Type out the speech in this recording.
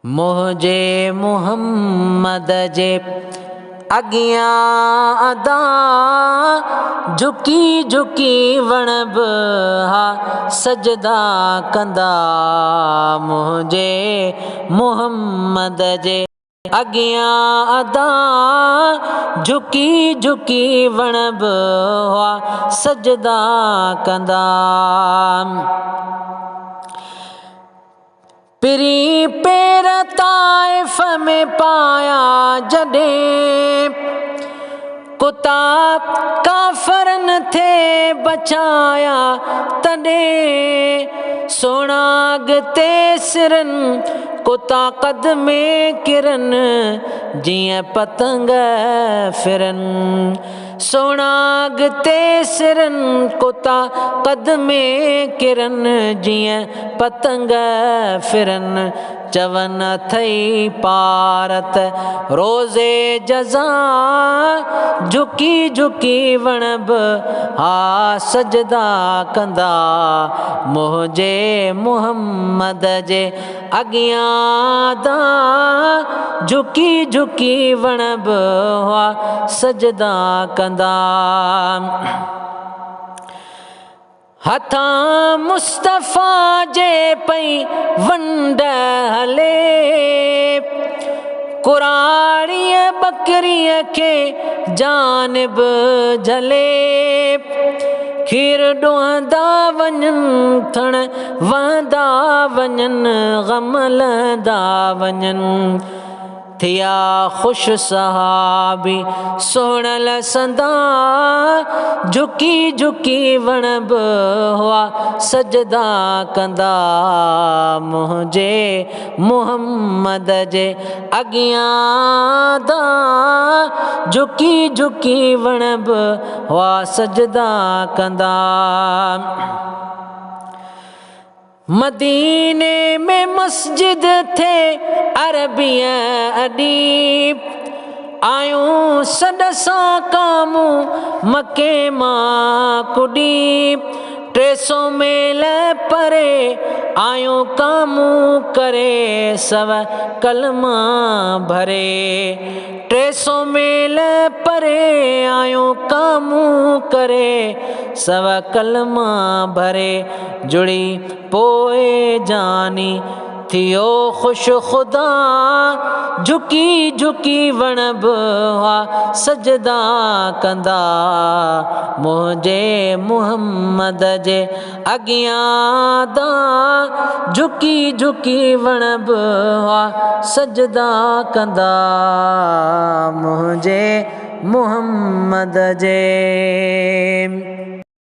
منهنجي محمد جي اڳيان ادا جهڪي جهڪي وڻ به ها سجدا ڪندا منهنجي محمد جي اڳيان ادا جهڪي جهڪي وڻ به هئا سجدا ڪندا. پرين پير طائف ۾ پايا جڏهن، ڪتا ڪافرن ٿي بچايا تڏهن، سهڻا اڳتي سرن، ڪتا قد ۾ ڪرن، جيئن پتنگ ڦرن. سهڻا اڳتي سرن، ڪتا قد ۾ ڪرن، جيئن پتنگ ڦرن، چون اٿئي پارت روزي جزا، جهڪي جهڪي وڻ به ها سجدا ڪندا، منهنجي محمد جي اڳيان دا جهڪي جهڪي وڻ به هئا سجدا ڪندا. هٿان مصطفيٰ جي پئي ونڊ هلي، ڪراڙيء ٻڪريء کي جانب جهلي. کير ڏوهندا وڃن، ٿڻ وهندا وڃن، غم لهندا وڃن. ٿيا خوش صحابي سهڻل سندا، جهڪي جهڪي وڻ به هئا سجدا ڪندا. منهنجي محمد جي اڳيان دا جهڪي جهڪي وڻ به هئا سجدا ڪندا. مديني ۾ مسجد ٿي عربيء اڏي، آيون سڏ سان ڪامون مڪي مان ڪڏي. 300 ميل پري آيون ڪامون ڪري، سو ڪلما ڀري. 300 ميل پري آيون ڪامون ڪري، سو ڪلما ڀري. جڙي پوء جاني ٿيو خوش خدا، جهڪي جهڪي وڻ به هئا سجدا ڪندا. منهنجي محمد جي اڳيان دا جهڪي جهڪي وڻ به هئا سجدا ڪندا. منهنجي محمد جي.